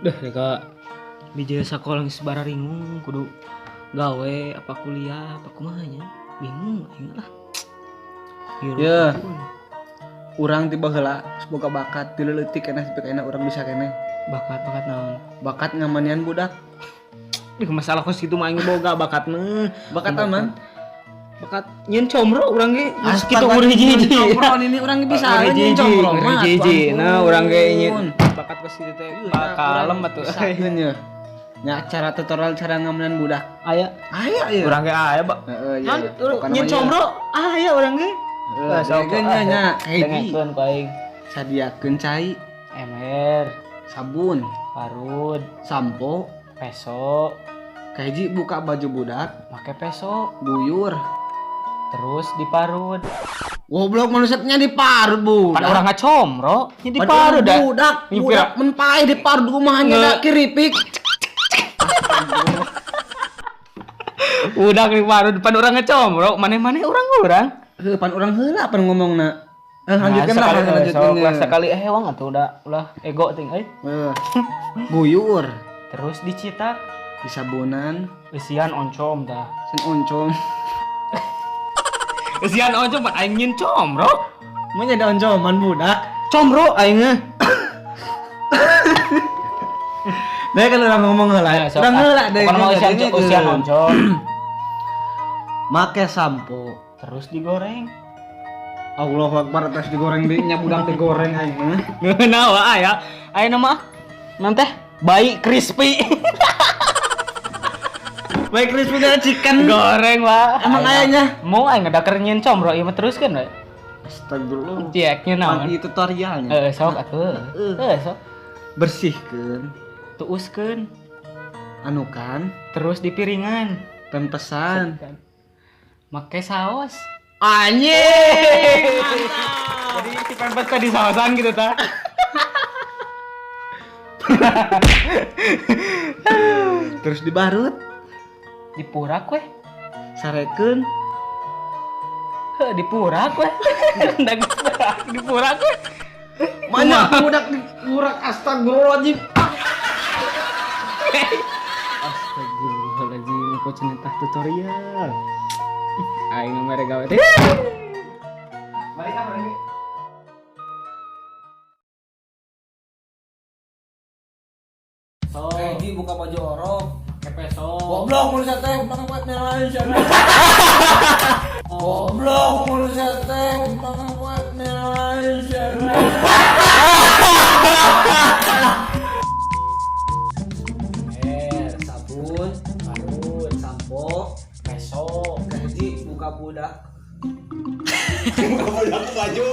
Duh, deka bijil sakola geus bararingung kudu gawe apa kuliah apa kumaha nya. Bingung aing lah. Hirup Yeuh. pun. Urang ti baheula boga bakat ti leutik keneh sampai kaena urang bisa keneh. Bakat-bakat naon? Bakat ngamanian budak. Ih, masalah kos kitu mah aing boga bakat mah. Bakat aman. Bakat nyeun comro urang ge. Geus Astaga, kitu umur hiji-hiji. Comro ini urang ge bisa Umur nyeun hiji-hiji, comro umur mah. hiji-hiji. Nah, urang ge nyeun Ampun. Bakat kos kitu teh Iya, kalem urang atuh. bisakeun ye. Nya cara tutorial cara ngamanian budak. Aya. Aya ya. Urang ge aya, Pak. Heeh, Kan iya. urang nyeun comro aya urang ge. Heeh, Sok nya nya hiji. Dengekeun ku aing. Sadiakeun cai, Ember, sabun, parut, sampo, peso, kahiji buka baju budak, make peso, buyur. Terus diparut. Goblok, manusianya diparut budak. Pan urang ngacomro, nya Pan diparut urang dah. Budak, Nyipir. Budak mun paeh diparut kumaha nya da kiripik. Budak diparut pan urang ngacomro, maneh-maneh urang-urang. Heuh, pan urang heula pan ngomongna. Eh, lanjutkeun lah, Sekali, lanjutkeun. sok lah sekali wang atuh udah ulah ego ting euy. Heuh. Buyur, Terus dicitak, disabunan, eusian oncom tah. sen oncom. Eusian oncom pan aing nyeun comro. Mun jadi oncoman budak. Comro aing mah. Nah, kan urang ngomong heula. Nah, sok, Urang ah. heula deh. Pokokna mah eusian eusian oncom. Make sampo. Terus digoreng. Allahu Akbar, terus digoreng deui nya budak digoreng aing mah. Ngeunah wa aya. Aya nama naon teh? Bayi crispy. Baik crispy dan chicken. Goreng wa. Emang ayahnya? Mau aing ngadaker nyeun comro ieu mah teruskeun we. Astagfirullah. Ciek nyeun naon? Pan ieu tutorialnya. Heeh, sok atuh. Heeh, sok. Bersihkeun, Tuuskeun, anukan, terus di piringan. Pempesan. Make saos. Anjing. Jadi si pempes tadi saosan gitu ta. Terus dibarut, Dipurak weh. Sarekeun. Heuh, dipurak weh. Ndak dipurak weh. Banyak budak dipurak, astagfirullahaladzim. Astagfirullahaladzim, aku cenah tutorial. Aing mere gawe teh. Balik ah balik. So, Hiji buka baju orok. Make peso. Goblok manusia teh, bang buat nelayan. Goblok manusia teh, bang buat nelayan. Sabun, Parut, sampo, peso. Kahiji buka budak. Buka budak baju.